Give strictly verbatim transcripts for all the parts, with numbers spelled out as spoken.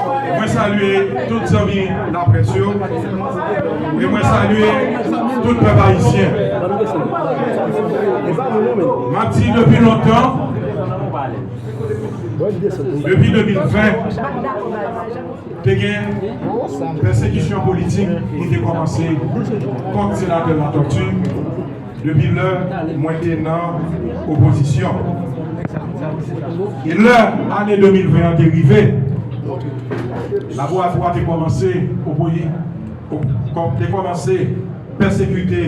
Mwen salye tout zanmi laprès yo e mwen salye tout pèp ayisyen. M ap di depi lontan, depi de mil ven, te gen pèsekisyon politik ki te kòmanse kont senatè Latortue depi lè mwen te nan opozisyon. E lè ane de mil ven an te rive, laboratwa te kòmanse opoze, te kòmanse pèsekite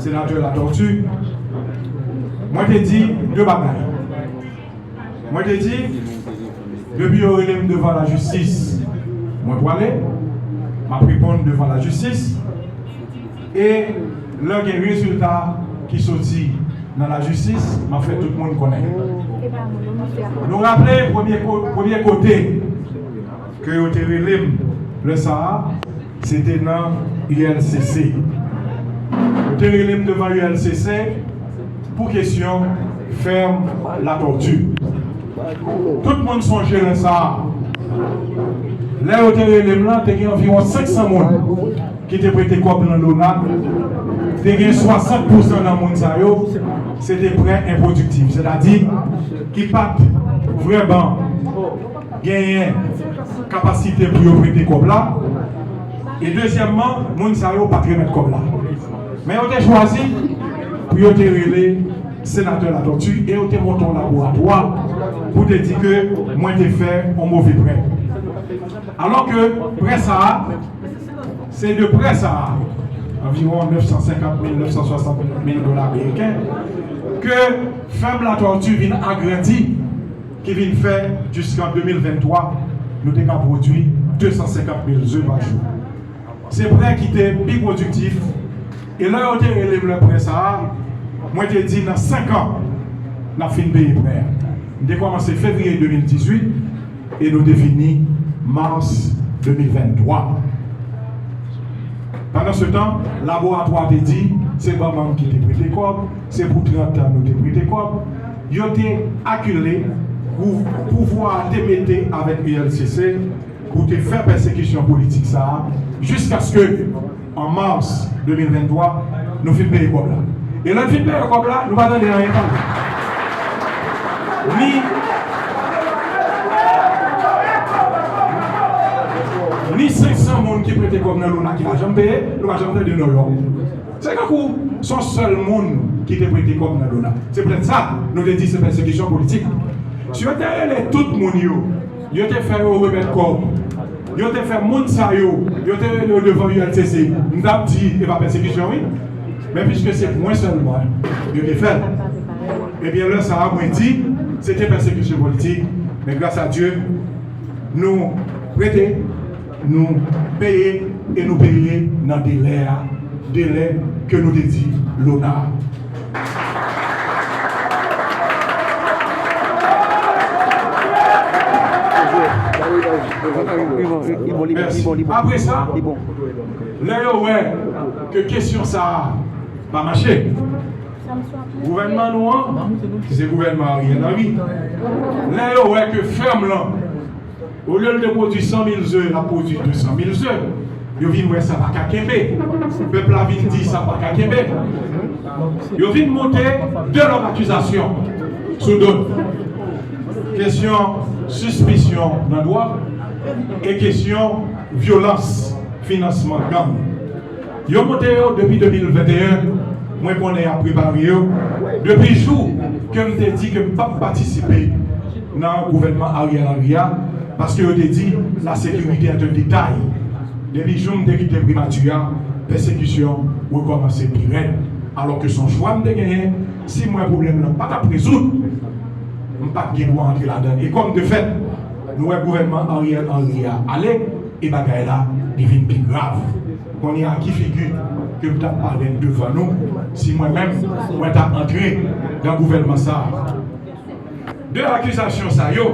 senatè Latortue, mwen te di de bagay. Mwen te di, depi yo rele m devan lajistis, mwen pwale, m ap reponn devan lajistis. E lè gen rezilta ki soti nan lajistis, m ap fè tout moun konnen. Nou raple premye ko-, premye kote ke yo te rele m lè sa a, se te nan U L C C. Yo te rele m devan U L C C pou kesyon fèm Latortue. Tout moun sonje lè sa a. Lè yo te rele m lan, te gen anviwon senk san moun ki te prete kòb nan Lona. Te gen swasant pousan nan moun sa yo, se te prè enpwodiktif, sètadi ki pa t vrèman genyen kapasite pou yo prete kòb la. E dezyèmman, moun sa yo pa t remèt kòb la. Men yo te chwazi pou yo te rele senatè Latortue e yo te monte yon laboratwa pou te di ke mwen te fè yon move prè. Alò ke prè sa a, se de prè sa a, anviwon nèf san senkant mil, nèf san swasant mil dola ameriken, ke fèm Latortue vin agrandi, ki vin fè, jiskan de mil venntwa, nou te ka pwodui de san senkant mil ze pa jou. Se prè ki te pi pwodiktif. E lè yo te rele m lè prè sa a, mwen te di nan senk an, n ap fin peye prè a. M te kòmanse fevriye de mil dizuit e nou te fini mas de mil venntwa. Pandansetan, laboratwa te di se banm ki te prete kòb, se pou trant an nou te prete kòb. Yo te akile pou pouvwa a te mete avèk U L C C pou te fè pèsekisyon politik sa a, jiskaske, an mas de mil venntwa, nou fin peye kòb la. E lè n fin peye kòb la, nou pa tande anyen pale. Ni, ni senk san moun ki prete kòb nan Lona ki pa janm peye, nou pa janm tande non yo. Se tankou se yon sèl moun ki te prete kòb nan Lona. Se poutèt sa, nou te di se pèsekisyon politik. Si yo te rele tout moun yo, yo te fè yo remèt kòb, yo te fè moun sa yo, yo te rele yo devan U L C C, m t ap di e pa pèsekisyon, wi. Men piske se mwen sèlman yo te fè l, ebyen, lè sa a, mwen di, se te pèsekisyon politik, men gras a Dye, nou prete, nou peye, e nou peye nan delè a, delè ke nou te di Lona a. Mèsi. Apre sa, lè yo wè ke kesyon sa a pa mache, gouvènman nou an, ki se gouvènman Ariel Henry, lè yo wè ke fèm lan, olye l te pwodui san mil ze, l ap pwodui de san mil ze, yo vin wè sa pa ka kenbe. Pèp la vin di sa pa ka kenbe. Yo vin moute de lòt akizasyon sou do n. Kesyon sispisyon nan dwòg e kesyon vyolans, finansman gang. Yo monte yo depi de mil venteyen, mwen konnen y ap prepare yo. Depi jou ke m te di ke m p ap patisipe nan gouvènman Ariel Henry a, paske yo te di, la sécurité est un détail. Depi jou m te kite primati a, pèsekisyon rekòmanse pi rèd. Alòske se yon chwa m te genyen, si m wè pwoblèm nan pa t ap rezoud, m pa t gen dwa antre ladan l. E kòm de fèt, nou wè gouvènman Ariel Henry a ale, e bagay la, li vin pi grav. Kounye a, ki figi ke m t ap parèt devan nou si mwen menm, mwen t ap antre nan gouvènman sa a? De akizasyon sa yo,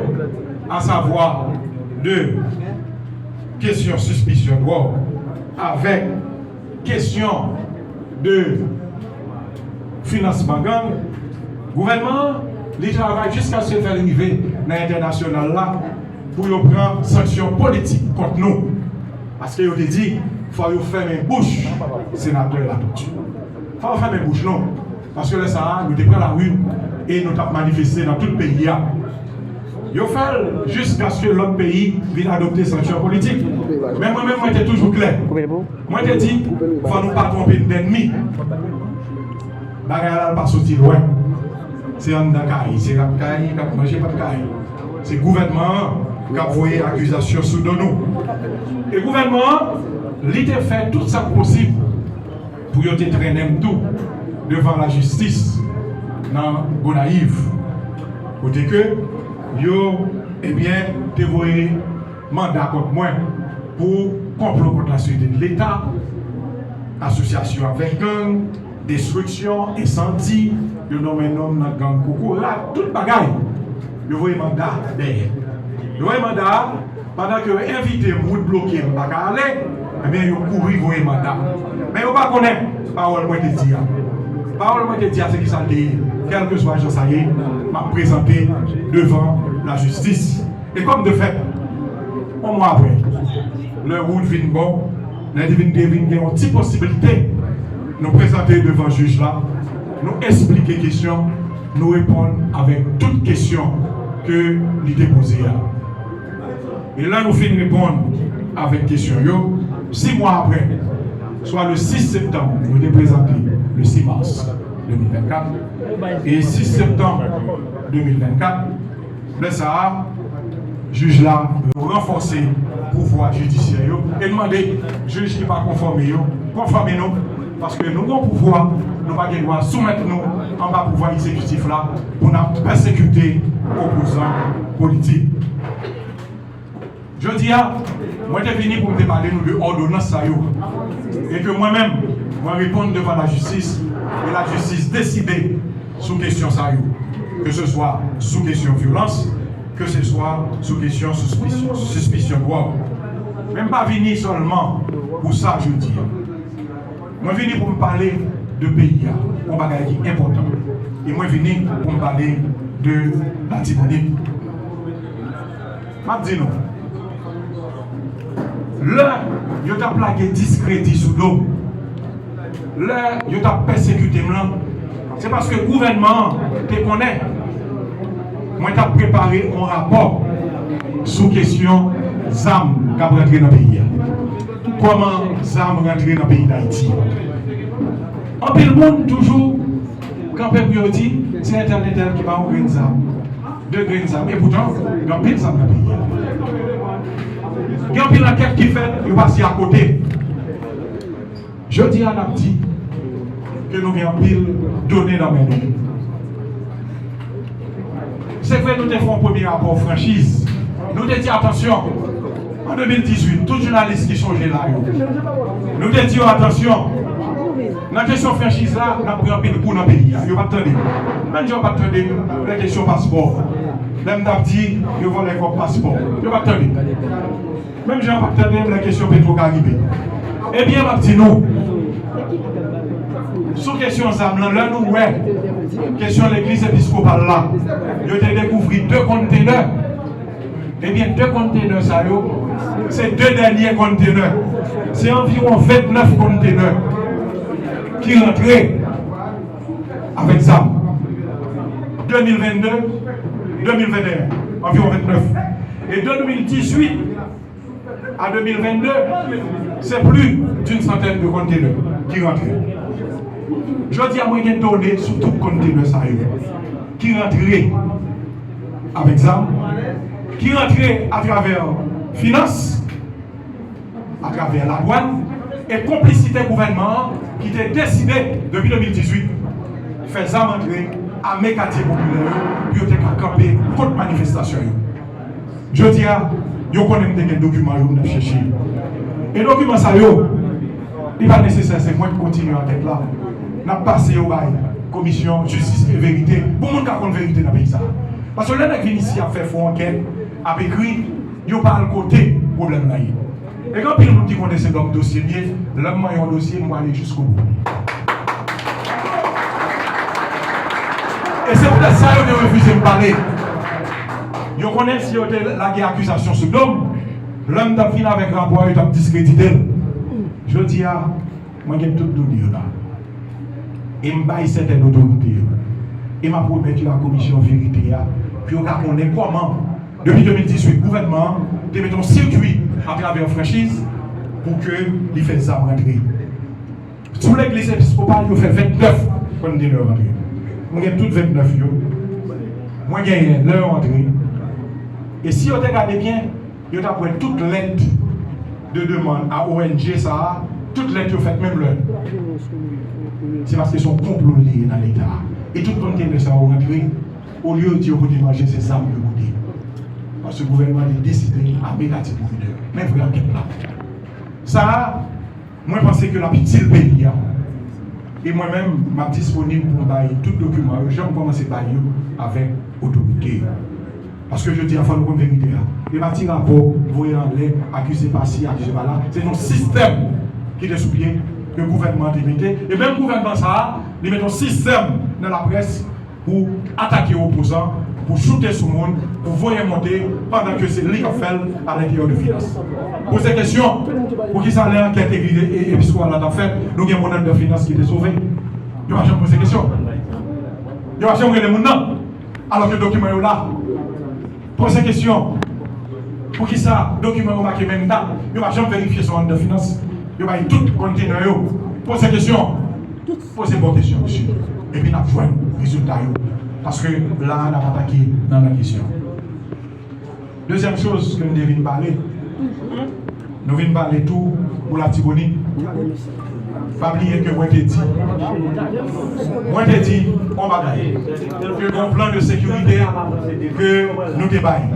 asavwa de kesyon sispisyon dwòg avèk kesyon de finansman gang, gouvènman an, li travay jiskaske l fè l rive nan entènasyonal la pou yo pran sanksyon politik kont nou. Paske yo te di, fò yo fèmen bouch senatè Latortue. Fò yo fèmen bouch nou. Paske lè sa a, nou te pran lari e nou t ap manifeste nan tout peyi a. Yo fè l jiskaske lòt peyi vin adopte sanksyon politik. Men mwen menm, mwen te toujou klè. Mwen te di, fò nou pa twonpe n dènmi. Bagay la pa soti lwen. Se anndan kay, se rat kay k ap manje pat kay. Se gouvènman an k ap voye akizasyon sou do nou. E gouvènman an, li te fè tout sa k posib pou yo te trennen m tou devan lajistis nan Gonayiv. Kote ke yo, ebyen, te voye manda kont mwen pou konplo kont lasirete de Leta, asosyasyon avèk gang, destriksyon, ensandi, yo nonmen nonm nan gang kokorat, tout bagay. Yo voye manda dèyè. Yo voye manda a, pandan ke yo envite m, wout bloke, m pa ka ale, ebyen, yo kouri voye manda. Men yo pa konnen pawòl mwen te di a. Pawòl mwen te di a, se kisa l te ye. Kèlkeswa jan sa ye, m ap prezante devan lajistis. E kòm de fèt, yon mwa apre, lè wout vin bon, lè li vin, te vin gen yon ti posiblite, nou prezante devan jij la, nou esplike kesyon, nou reponn avèk tout kesyon ke li te poze a. E lè nou fin reponn avèk kesyon yo, sis mwa apre, swa le sis septanm, nou te prezante le sis mas de mil vennkat, e sis septanm de mil vennkat, lè sa a, jij la ranfòse pouvwa jidisyè yo e l mande jij ki pa konfòme yo, konfòme nou, paske nou gen yon pouvwa, nou pa gen dwa soumèt nou anba pouvwa egzekitif la pou n ap pèsekite opozan politik. Jodi a, mwen te vini pou m te pale nou de òdonans sa yo. E ke mwen menm, mwen reponn devan lajistis, e lajistis deside sou kesyon sa yo. Ke se swa sou kesyon vyolans, ke se swa sou kesyon sispisyon, sispisyon dwòg. Men m pa vini sèlman pou sa jodi a. Mwen vini pou m pale de peyi a, yon bagay ki enpòtan. E mwen vini pou m pale de Latibonit. M ap di nou, lè yo t ap lage diskredi sou do m, lè yo t ap pèsekite m lan, se paske gouvènman an te konnen mwen t ap prepare yon rapò sou kesyon zam k ap rantre nan peyi a. Kòman zam rantre nan peyi Dayiti? Anpil moun toujou kanpe pou yo di, se entèl, entèl ki ba yon grenn zam, de grenn zam. E poutan, gen anpil zam nan peyi a. Gen anpil ankèt ki fèt, yo pase akote. Jodi a, n ap di ke nou gen anpil done nan men nou. Se vre, nou te fè yon premye rapò franchiz. Nou te di, atansyon, an de mil dizuit, tout jounalis ki sonje la yo, nou te di yo, atansyon, nan kesyon franchiz la, n ap pran anpil kou nan peyi a. Yo pa t tande m. Menm jan yo pa t tande m lè kesyon paspò. Lè m t ap di, yo vòlè kòb paspò. Yo pa t tande m. Menm jan yo pa t tande m lè kesyon Petro Caribe. Ebyen, m ap di nou, sou kesyon zam lan, lè nou wè kesyon legliz episkopal la, yo te dekouvri de kontenè. Ebyen, de kontenè sa yo, se de dènye kontenè. Se anviwon vennèf kontenè ki rantre avèk zam. De mil vennde, de mil venteyen, anviwon vennèf. E de de mil dizuit a de mil vennde, se plis d'une centaine de kontenè ki rantre. Jodi a, mwen gen done sou tout kontenè sa yo ki rantre avèk zam, ki rantre atravè finans, atravè ladwàn e konplisite gouvènman an ki te deside, depi de mil dizuit, fè zam antre, ame katye popilè yo, pou yo te ka kanpe kont manifestasyon yo. Jodi a, yo konnen m te gen dokiman yo m t ap chèche. E dokiman sa yo, li pa nesesè se mwen k kontinye ankèt la. N ap pase yo bay Komisyon Jistis e Verite pou moun ka konn verite nan peyi sa a. Paske lè nèg vin isi ap fè fo ankèt, ap ekri, yo pa al kote pwoblèm nan ye. E gen anpil moun ki konnen se dòm dosye m ye, lè m manyen yon dosye, m prale jiskobou. E se poutèt sa yo te refize m pale. Yo konnen si yo te lage akizasyon sou do m, lè m t ap vin avèk rapò a, yo t ap diskredite l. Jodi a, mwen gen tout done yo la. E m bay sètèn otorite yo. E m ap remèt yo a Komisyon Verite a, pou yo ka konnen kòman, depi de mil dizuit, gouvènman an te mete yon sikui atravè franchiz pou ke li fè zam rantre. Sou legliz episkopal, yo fè vennèf kontènè rantre. Mwen gen tout vennèf yo. Mwen genyen lè yo antre. E si yo te gade byen, yo t ap wè tout lèt de demann a O N G sa a, tout lèt yo fèt menm lè. Se paske se yon konplo li ye nan Leta a. E tout kontènè sa yo rantre, olye yo di yo pote manje, se zam yo pote. Paske gouvènman an te deside ame Latibonit. Men vrè ankèt la. Sa a, mwen panse ke l ap itil peyi a. E mwen menm, m ap disponib pou m bay tout dokiman yo, jan m kòmanse bay yo avèk otorite yo. Paske jodi a, fò nou konn verite a. E pa ti rapò voye anlè, akize pa si, akize pa la. Se yon sistèm ki te sou pye ke gouvènman an te mete. E menm gouvènman sa a, li mete yon sistèm nan laprès pou atake opozan, pou choute sou moun, pou voye monte, pandan ke se li k ap fè l a lenteryè de finans. Poze kesyon, poukisa lè ankèt e-, e-, episkopal la t ap fèt, nou gen moun anndan finans ki te sove? Yo pa janm poze kesyon. Yo pa janm rele moun nan. Alò ke dokiman yo la. Poze kesyon. Poukisa dokiman yo make menm dat? Yo pa janm verifye sa anndan finans. Yo bay tout kontènè yo. Poze kesyon. Poze bon kesyon, mesye. Epi n ap jwenn rezilta yo. Paske la a, n ap atake nan, nan kesyon. Dezyèm choz ke m te vin pale, nou vin pale tou pou Latibonit. Pa bliye ke mwen te di, mwen te di yon bagay, ke gen yon plan de sekirite ke nou te bay.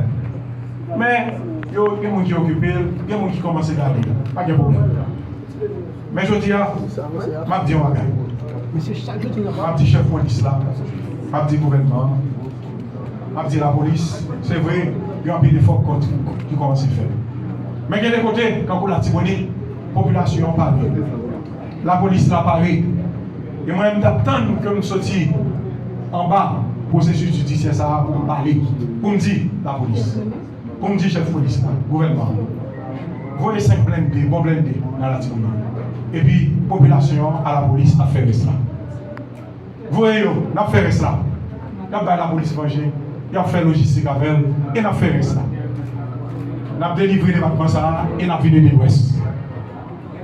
Men, yo, gen moun ki okipe l, gen moun ki kòmanse gade l. Pa gen pwoblèm. Men jodi a, m ap di yon bagay. M ap di chèf polis la, m ap di gouvènman an, m ap di lapolis, se vre, gen anpil efò ki kòmanse fèt. Men gen de kote, kankou Latibonit, popilasyon an pare. Lapolis la pare. E mwen, m t ap tann ke m soti anba pwosesis jidisyè sa a pou m pale, pou m di lapolis. Pou m di chèf polis la, gouvènman an, voye senk blende, bon blende nan Latibonit. Epi, popilasyon an, a lapolis ap fè rès la. Voye yo, n ap fè rès la. N ap bay lapolis manje, y ap fè lojistik avè l, e n ap fè rès la. N ap delivre depatman sa a, e n ap vin ede Lwès.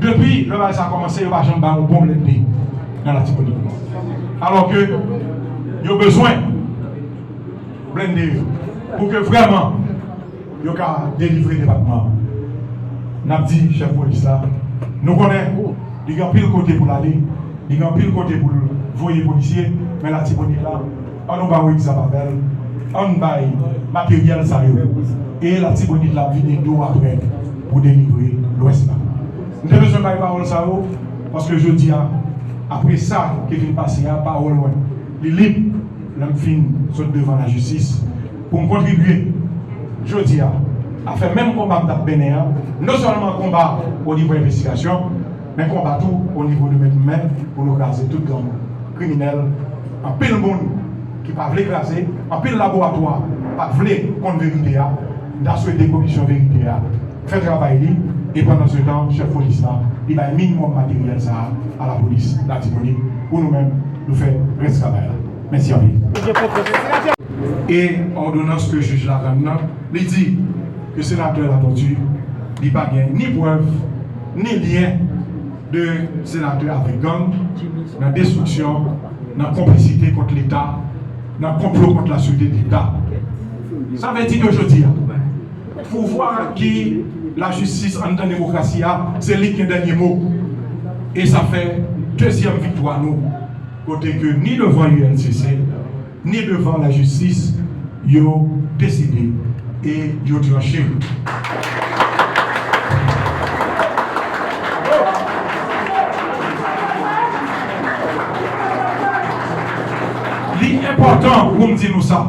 Depi lè bagay sa a kòmanse, yo pa janm bay yon bon blende nan Latibonit. Alò ke yo bezwen blende yo pou ke vrèman yo ka delivre depatman an. N ap di chèf polis la, nou konnen li gen anpil kote pou l ale, li gen anpil kote pou l voye polisye, men Latibonit la, ann nou ba w egzanp avè l, ann bay materyèl sa yo. E Latibonit la vin ede w apre pou delivre Lwès la. M te bezwen bay pawòl sa yo, paske jodi a, apre sa ki vin pase a, pawòl mwen, li lib lè m fin sot devan lajistis pou m kontribye jodi a, a fè menm konba m t ap mennen an, non sèlman konba o nivo envestigasyon, men konba tou o nivo de mèt men pou nou kraze tout gang kriminèl, anpil moun ki pa vle kraze, anpil laboratwa pa t vle konn verite a. M ta swete Komisyon Verite a fè travay li, e pandansetan, chèf polis la, li bay minimòm materyèl sa a a lapolis Latibonit, pou nou menm, nou fè rès travay la. Mèsi anpil. E òdonans ke jij la rann nan, li di ke senatè Latortue, li pa gen ni prèv, ni lyen de senatè avèk gang, nan destriksyon, nan konplisite kont Leta, nan konplo kont lasirete de Leta. Sa vle di ke jodi a, pouvwa ki lajistis anndan demokrasi a, se li ki gen dènye mo. E sa fè dezyèm viktwa nou, kote ke ni devan U L C C, ni devan lajistis, yo deside e yo tranche. Li enpòtan pou m di nou sa,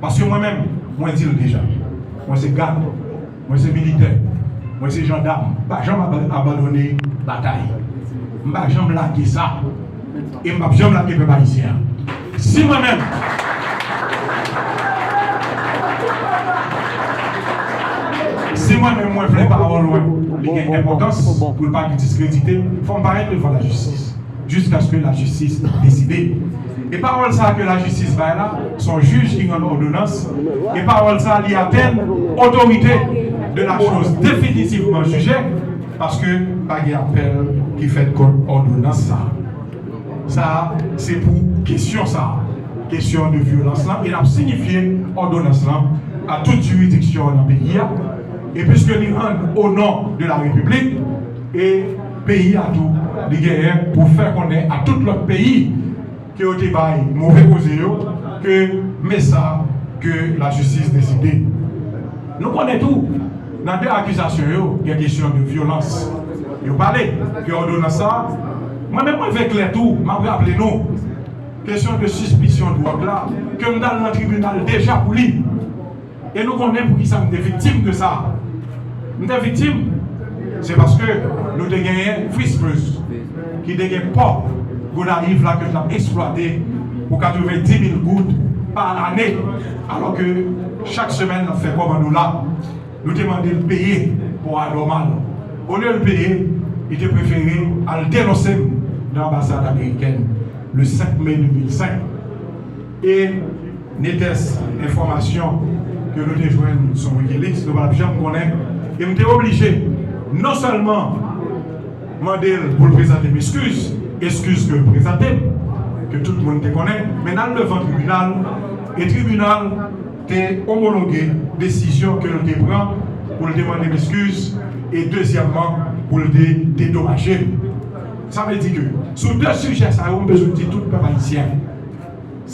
paske mwen menm, mwen di l deja, mwen se gad. Mwen se militè. Mwen se jandam. M pa janm aba-, abandone batay. M pa janm lage sa. E m p ap janm lage pèp ayisyen an. Si mwen menm, Mwen menm, mwen vle pawòl mwen li gen enpòtans pou l pa diskredite, fò m parèt devan lajistis jiskaske lajistis deside. E pawòl sa a ke lajistis bay la, se yon jij ki rann òdonans, e pawòl sa a li atenn otorite de la chose définitivement jugée, paske pa gen apèl ki fèt kont òdonans sa a. Sa a, se pou kesyon sa a, kesyon de vyolans lan, e n ap sinifye òdonans lan a tout jiridiksyon nan peyi a. E piske li rann o non de la Repiblik, e peyi a tou, li genyen pou fè konnen a tout lòt peyi ke yo te bay move koze yo, ke men sa ke lajistis deside. Nou konnen tou, nan de akizasyon yo, gen kesyon de vyolans. Yo pale ke òdonans sa, mwen menm mwen vle klè tou, m ap raple nou, kesyon de sispisyon dwòg la, ke m t al nan tribinal deja pou li. E nou konnen poukisa m te viktim de sa. M te viktim, se paske nou te genyen Frispeuse ki te gen pò Gonayiv la ke l t ap eksplwate pou katrevenndimil goud pa ane, alò ke chak semèn l ap fè kòb an dola. Nou te mande l peye pò a nòmal. Olye l peye, li te prefere al denonse m nan anbasad amerikèn le senk me de mil senk. E netès enfòmasyon ke nou te jwenn sou Wikileaks, nou pa t ap janm konnen. E m te oblije non sèlman mande l pou l prezante m eskiz, eskiz ke l prezante m, ke tout moun te konnen, men n al devan tribinal, e tribinal te omologe desizyon ke l te pran pou l te mande m eskiz, e dezyèmman, pou l te dedomaje m. Sa vle di ke sou de sijè sa yo, m bezwen di tout pèp ayisyen,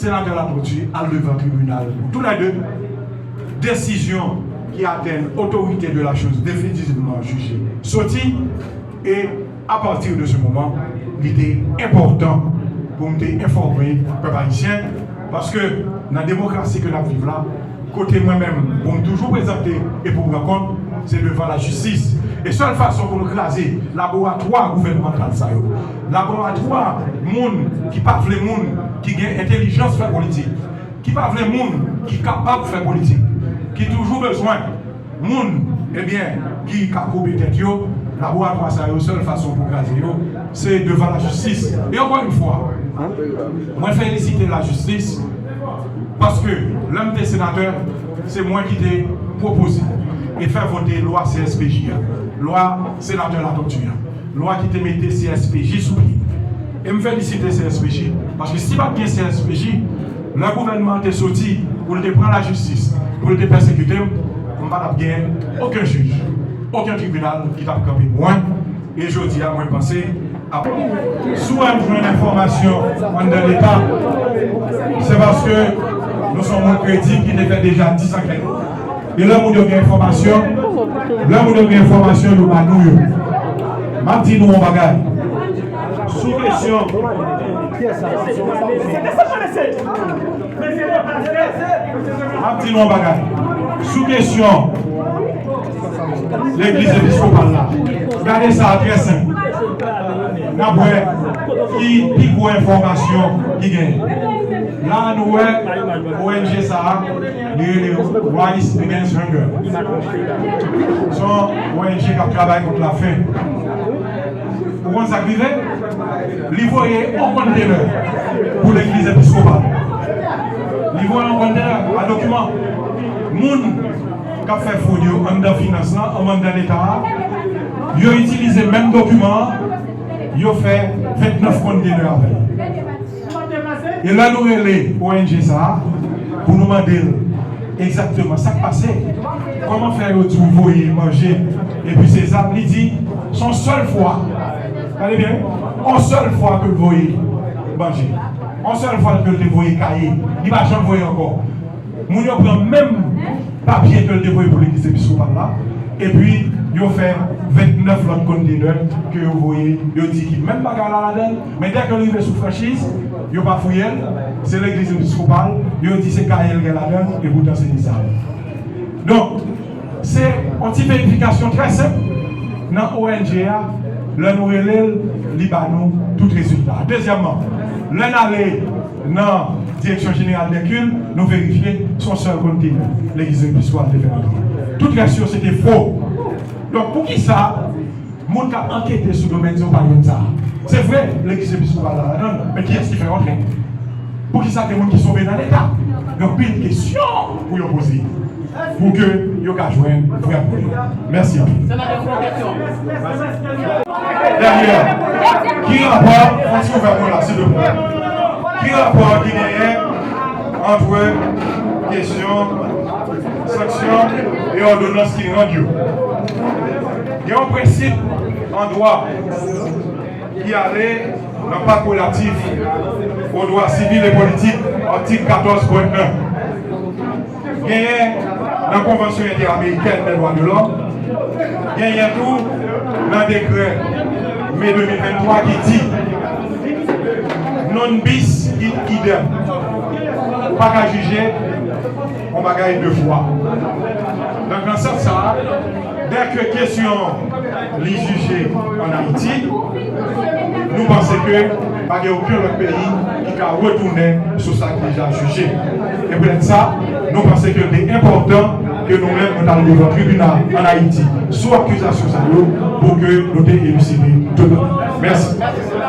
Senatè Latortue al devan tribinal pou toulède. Desizyon ki atenn otorite de la chose définitivement jugée soti, e apati de se moman, li te enpòtan pou m te enfòme pèp ayisyen, paske nan demokrasi ke n ap viv la, kote mwen menm, pou m toujou prezante e pou m rann kont, se devan lajistis. E sèl fason pou nou kraze laboratwa gouvènmantal sa yo, laboratwa moun ki pa vle moun ki gen entèlijans fè politik, ki pa vle moun ki kapab fè politik, ki toujou bezwen moun, ebyen, ki ka koube tèt yo, laboratwa sa yo, sèl fason pou kraze yo, se devan lajistis. E ankò yon fwa, mwen felisite lajistis, paske lè m te senatè, se mwen ki te pwopoze e fè vote lwa C S P J a, lwa senatè Latortue a, lwa ki te mete C S P J sou pye. E m felisite C S P J, paske si pa t gen C S P J, lè gouvènman an te soti pou l te pran lajistis, pou l te pèsekite m, m pa t ap gen okenn jij, okenn tribinal ki t ap kanpe pou mwen. E jodi a, mwen panse, ap, si w wè m jwenn enfòmasyon anndan Leta, se paske nou se yon moun kredib ki te fè deja dis ankèt. E lè moun yo gen enfòmasyon, lè moun yo gen enfòmasyon, yo ba nou yo. M ap di nou yon bagay. Sou kesyon, m ap di nou yon bagay. Sou kesyon legliz episkopal la, gade sa a trè senp. N ap wè ki pi gwo enfòmasyon ki genyen. La a nou wè O N G sa a, li rele Rise Against Hunger. Se yon O N G k ap travay kont lafen. Ou konn sa k rive? Li voye yon kontenè pou legliz episkopal. Li voye yon kontenè a dokiman. Moun k ap fè fwod yo anndan finans lan, anndan Leta a, yo itilize menm dokiman an, yo fè vennèf kontenè avè l. E lè nou rele O N G sa a pou nou mande l egzakteman sa k pase, kòman fè yo di w voye manje, epi se zam li di, se yon sèl fwa, gade byen, yon sèl fwa ke l voye manje, yon sèl fwa ke l te voye kaye, li pa janm voye ankò. Moun yo pran menm papye ke l te voye pou legliz episkopal la, epi yo fè vennèf lòt kontenè ke yo voye, yo di ki menm bagay la ladan l, men dè ke l rive sou franchiz, yo pa fouye l, se legliz episkopal, yo di se kaye l gen ladan l, e poutan se de zam. Donk, se yon ti verifikasyon trè senp nan O N G a, lè nou rele l, li ba nou tout rezilta. Dezyèmman, lè n ale nan Direksyon Jeneral dè Kilt, nou verifye, se yon sèl kontenè legliz episkopal te fè rantre. Tout rès yo, se te fo. Donk, poukisa moun k ap ankete sou domèn yo pa jwenn sa? Se vre, legliz episkopal la ladan l, men kiyès ki fè yo antre? Poukisa gen moun ki sove nan leta? Gen anpil kesyon pou yo poze pou ke yo ka jwenn vrè moun yo. Mèsi anpil. Dènyè, ki rapò, fò n ouvè mwen la, silvouplè. Ki rapò ki genyen ant kesyon sanksyon e òdonans ki rann yo? Gen yon prensip an dwa ki ale nan pak relatif aux droits civils et politiques, atik katòz pwen en. Genyen nan Konvansyon Entèamerikèn dè Dwa de Lòm, genyen tou nan dekrè me de mil venntwa ki di non bis in idem. Ou pa ka jije yon bagay de fwa. Donk, nan sans sa a, dèke kesyon li jije ann Ayiti, nou panse ke pa gen okenn lòt peyi ki ka retounen sou sa ki deja jije. E poutèt sa, nou panse ke li te enpòtan ke nou menm nou t al devan tribinal ann Ayiti sou akizasyon sa yo pou ke nou te eliside tout bagay. Mèsi.